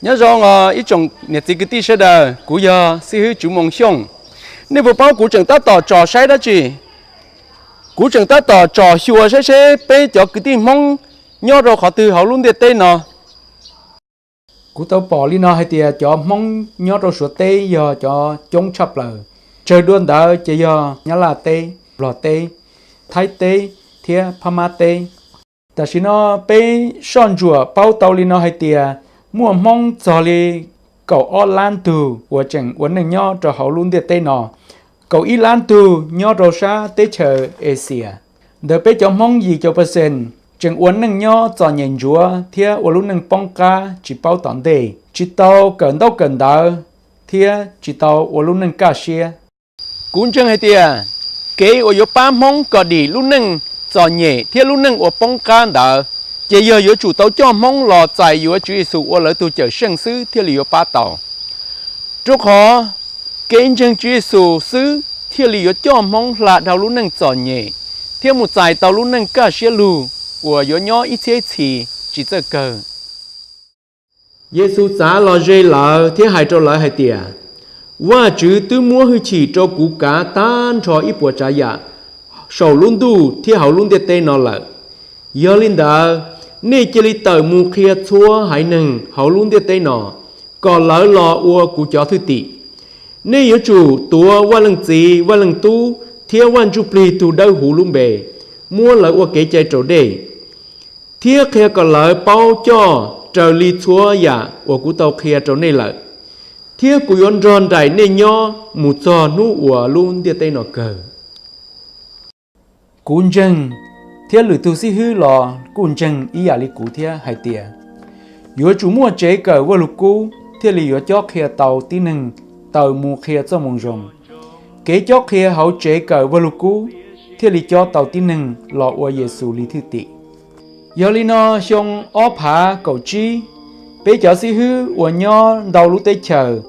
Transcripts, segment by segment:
Nyob zoo os ib tsoom niam txiv kwv tij sawv daws, kuv yog xib hwb Tswv Moo Xyooj. Nej puas paub kuv tseem tab tom tsom saib dab tsi? Kuv tseem tab tom tsom xyuas saib seb peb cov kwv tij Hmoob nyob rau qhov twg hauv lub ntiaj teb no. Kuv tau pom li no hais tias cov Hmoob nyob rau Suav teb yog cov coob tshaj plaws, tsawg dua ntawd ces yog Nyab Laj teb, Nplog teb, Thaib teb thiab Phab Mab teb. Tam sim no peb soj ntsuam paub tau li no hais tias muaj Hmoob txog li kaum ob lab tug uas tseem ua neej nyob rau hauv lub ntiaj teb no. Kaum ib lab tug nyob rau sab teb chaws Axias. Ntawm peb cov Hmoob yim caum percent tseem ua neej nyob txom nyem ntsuav thiab ua lub neej poob qab tsis paub tom ntej, tsis tau kawm ntaub kawm ntawv thiab tsis tau ua lub neej kaj siab. Kuv ntseeg hais tias kev uas yuav pab Hmoob kom dim lub neej txom nyem thiab lub neej uas poob qab ntawd, ces yog yuav tsum tau coj Hmoob los txais yuav Tswv Yexus ua lawv tus Cawmseej xwb thiaj li yuav pab tau. Rau qhov kev ntseeg Tswv Yexus xwb thiaj li yuav coj Hmoob hla dhau lub neej txom nyem thiab mus txais tau lub neej kaj siab lug uas yuav nyob ib txhiab ib txhis tsis txawj kawg. Yexus txav los ze lawv thiab hais rau lawv hais tias, Vajtswv twb muab hwj chim rau kuv kav tag nrho ib puas tsav yam saum lub ntuj thiab hauv lub ntiaj teb no lawm. Yog li ntawd, nej cia li tawm mus qhia txhua haiv neeg hauv lub ntiaj teb no, kom lawv los ua kuv cov thwj tim. Nej yuav tsum tuav Vaj Leej Txiv, Vaj Leej Tub thiab Vaj Ntsujplig tus Dawbhuv lub npe, muab lawv ua kev cai raus dej, thiab qhia kom lawv paub coj raws li txhua yam uas kuv tau qhia rau nej lawm, thiab kuv yuav nrog nraim nej nyob mus txog hnub uas lub ntiaj teb no kawg. Kuv ntseeg, thiab lwm tus xib hwb los kuj ntseeg ib yam li kuv thiab hais tias, yuav tsum muaj tsev kawm Vajluskub thiaj li yuav cob qhia tau tib neeg tawm mus qhia Txojmoo Zoo. Kev cob qhia hauv tsev kawm Vajluskub thiaj li cob tau tib neeg los ua Yexus li thwj tim. Yog li no xyoo ob phav kaum tsib, peb cov xib hwb uas nyob ntau lub teb chaws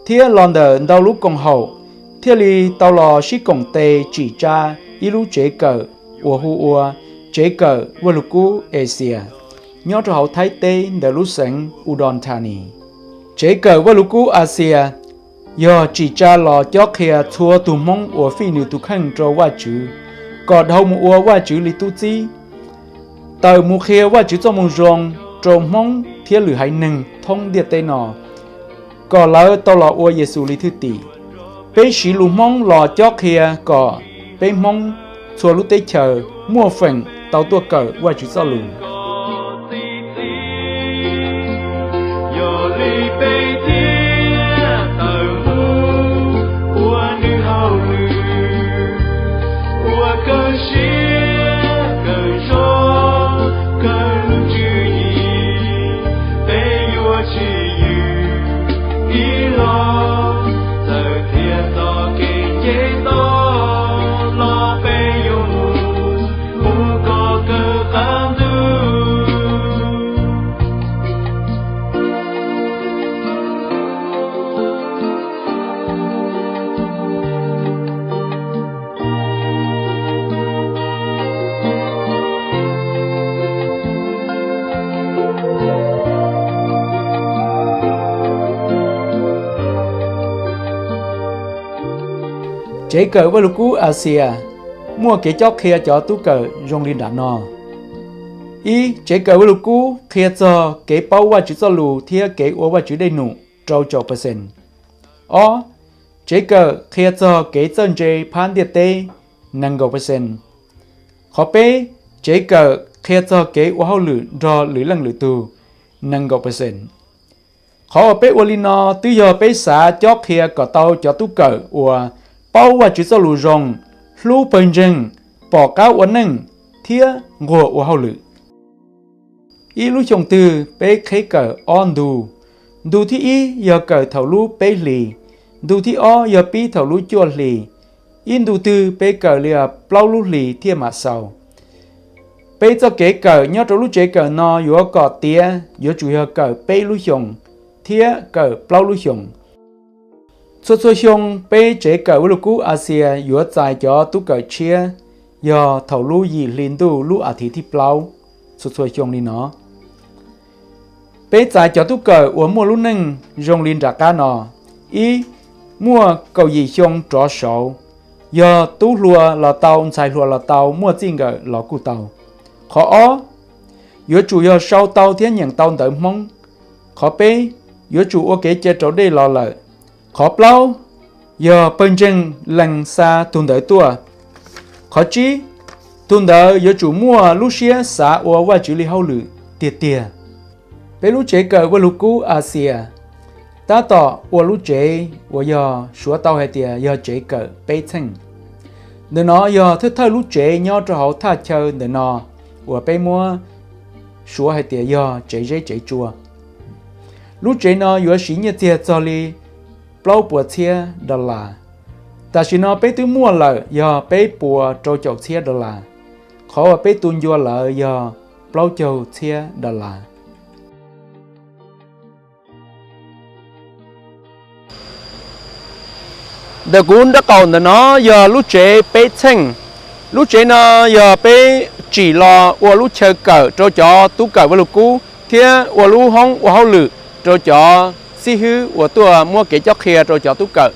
thiab los ntawm ntau lub koom haum thiaj li tau los sib koom tes tsim tsa ib lub tsev kawm uas hu ua Tsev Kawm Vajluskub Axias nyob rau hauv Thaib teb ntawm lub xeev Udon Thani. Tsev Kawm Vajluskub Axias yog tsim tsa los cob qhia txhua tus Hmoob uas fij nws tus kheej rau Vajtswv kom dhau mus ua Vajtswv li tub txib, tawm mus qhia Vajtswv Txojmoo Zoo rau Hmoob thiab lwm haiv neeg thoob ntiaj teb no kom lawv tau los ua Yexus li thwj tim. Peb siv lus Hmoob los cob qhia kom peb Hmoob txhua lub teb chaws muaj feem tau tuaj kawm Vajtswv Txojlus. Yog li peb thiaj tawm mus ua nws hauj lwm, ua kawg siab kawg zog kawg lub tswv yim, peb yuav tsis yws ib los, txawm tias txoj kev ceg toj los peb yuav mus, mus kom kawg qab ntuj. Tsev Kawm Vajluskub Axias muaj kev cob qhia cov tub kawm zoo li nram no. Ib, Tsev Kawm Vajluskub qhia txog kev paub Vajtswv Txojlus thiab kev ua Vajtswv dej num rau caum percent. Ob, Tsev Kawm qhia txog kev txawj ntse phab ntiaj teb nees nkaum percent. Qhov peb, Tsev Kawm qhia txog kev ua hauj lwm nrog lwm leej lwm tug nees nkaum percent. Qhov uas peb ua li no twb yog peb xav cob qhia kom tau cov tub kawm uas paub Vajtswv Txojlus zoo, hlub Pawg Ntseeg, pom qab ua neej, thiab nquag ua hauj lwm. Ib lub xyoo twg peb qheb kawm ob ntu. Ntu thib ib yog kawm thaum lub peb hlis, ntu thib ob yog pib thaum lub cuaj hlis, ib ntu twg peb kawm li plaub lub hlis thiaj mam xaus. Peb txoj kev kawm nyob rau lub tsev kawm no yuav kom tiav yuav tsum yog kawm peb lub xyoos thiab kawm plaub lub xyoos. Txhua txhua xyoo peb Tsev Kawm Vajluskub Axias yuav txais cov tub kawm tshiab yog thaum lub yim hli ntuj lub as thiv thib plaub txhua txhua xyoo li no. Peb txais cov tub kawm uas muaj lub neej zoo li nram qab no: ib, muaj kaum yim xyoo rov saud, yog tub hluas los tau, ntxhais hluas los tau, muaj txij nkawm los kuj tau. Qhov ob, yuav tsum yog sau tau thiab nyeem tau ntawv Hmoob. Qhov peb, yuav tsum ua kev cai raus dej los lawm. Qhov plaub, yog pawg ntseeg lees xa tug ntawd tuaj. Qhov tsib, tug ntawd yuav tsum muaj lub siab xav ua Vajtswv li hauj lwm tiag tiag. Peb lub tsev kawm Vajluskub Axias tab tom ua lub tsev uas yog suav tau hais tias yog tsev kawm peb txheej. Ntawm no yog thawj thawj lub tsev nyob rau hauv thaj chaw ntawm no uas peb muab suav hais tias yog tsev zeb tsev tsua. Lub tsev no yuav siv nyiaj txiag txog li plaub puas txhiab dollar. Tam sim no peb twb muaj lawm yog peb puas rau caum txhiab dollar. Qhov uas peb tu ncua lawm yog plaub caug txhiab dollar. Ntawm kuv nraub qaum ntawm no yog lub tsev peb txheej. Lub tsev no yog peb tsim los ua lub chaw kawm rau cov tub kawm Vajluskub thiab ua lub hoob ua hauj lwm rau cov xib hwb uas tuaj muab kev cob qhia rau cov tub kawm,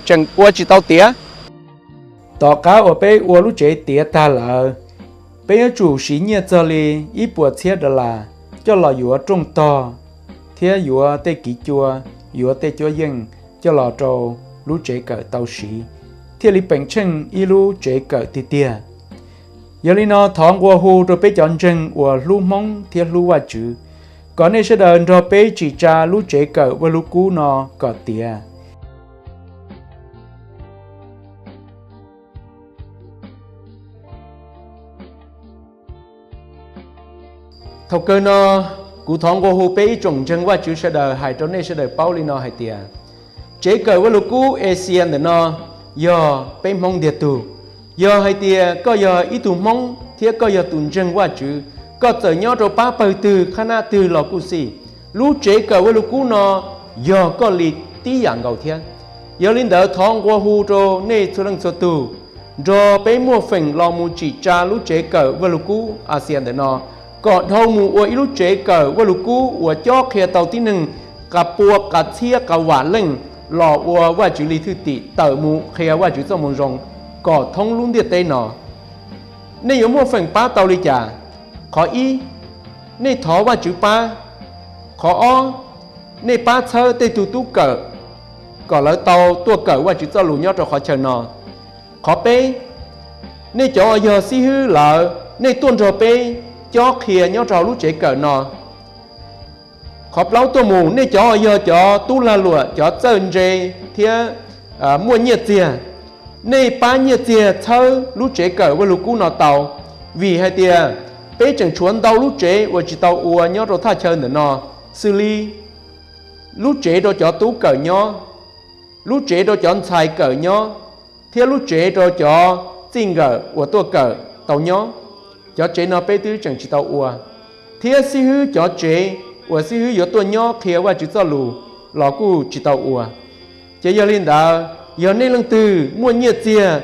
tseem ua tsis tau tiav. Tom qab uas peb ua lub tsev tiav tag lawm, peb yuav tsum siv nyiaj txog li ib puas txhiab dollar coj los yuav rooj tog thiab yuav tej kiv cua, yuav tej cuab yeej coj los rau lub tsev kawm tau siv, thiaj li peem tsheej ib lub tsev kawm tiag tiag. Yog li no thov nqua hu rau peb cov ntseeg uas hlub Hmoob thiab hlub Vajtswv, kom nej sawv daws nrog peb tsim tsa lub tsev kawm Vajluskub no kom tiav. Thaum kawg no, kuv thov nqua hu peb ib tsoom ntseeg Vajtswv sawv daws hais rau nej sawv daws paub li no hais tias, tsev kawm Vajluskub Axias ntawm no yog peb Hmoob ntiag tug. Yog hais tias koj yog ib tug Hmoob thiab koj yog tus ntseeg Vajtswv, koj txawm nyob rau pab pawg twg qhab nab twg los kuj xij, lub tsev kawm Vajluskub no yog koj li tib yam nkaus thiab. Yog li ntawd thov nqua hu rau nej txhua leej txhua tug, nrog peb muaj feem los mus tsim tsa lub tsev kawm Vajluskub Axias ntawm no, kom dhau mus ua ib lub tsev kawm Vajluskub uas cob qhia tau tib neeg qas pua qas txhiab qas vam leej los ua Vajtswv li thwj tim, tawm mus qhia Vajtswv txoj moo zoo kom thoob lub ntiaj teb no. Nej yuav muaj feem pab tau li cas? Qhov ib, nej thov Vajtswv pab. Qhov ob, nej pab txhawb tej tug tub kawm kom lawv tau tuaj kawm Vajtswv txoj lus nyob rau qhov chaw no. Qhov peb, nej cov uas yog xib hwb lawm, nej tuaj nrog peb cob qhia nyob rau hauv lub tsev kawm no. Qhov plaub tuaj mus, nej cov uas yog cov tub lag luam, cov txawj ntse thiab muaj nyiaj txiag, nej pab nyiaj txiag txhawb lub tsev kawm Vajluskub no tau, vim hais tias peb tseem tshuav ntau lub tsev uas tsis tau ua nyob rau thaj chaw ntawm no, xws li lub tsev rau cov tub kawm nyob, lub tsev rau cov ntxhais kawm nyob, thiab lub tsev rau cov txij nkawm uas tuaj kawm tau nyob. Cov tsev no peb twb tseem tsis tau ua, thiab xib hwb cov tsev uas xib hwb yuav tuaj nyob qhia Vajtswv txoj lus los kuj tsis tau ua. Ces yog li ntawd, yog nej leej twg muaj nyiaj txiag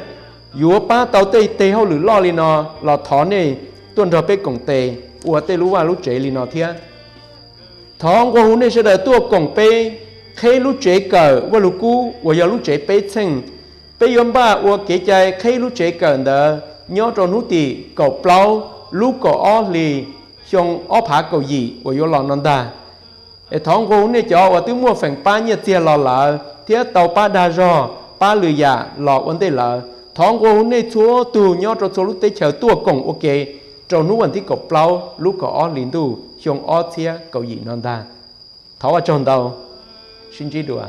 yuav pab tau tej teg hauj lwm loj li no, los thov nej tuaj nrog peb koom tes ua tej lub vaj lub tsev li no thiab. Thov nqua hu nej sawv daws tuaj koom peb qheb lub tsev kawm Vajluskub uas yog lub tsev peb txheej. Peb yuav npaj ua kev cai qheb lub tsev kawm ntawd nyob rau hnub tim kaum plaub lub kaum ob hlis xyoo ob phav kaum yim uas yuav los no ntag. Es thov nqua hu nej cov uas twb muaj feem pab nyiaj txiag los lawm thiab tau pab dag zog, pab lwm yam los ua ntej lawm, thov nqua hu nej txhua tug nyob rau txhua lub teb chaws tuaj koom ua ke rau hnub vas thib kaum plaub lub kaum ob hlis ntuj xyoo ob txhiab kaum yim no ntag. Thov Vaj tsaug ntau, sib ntsib dua.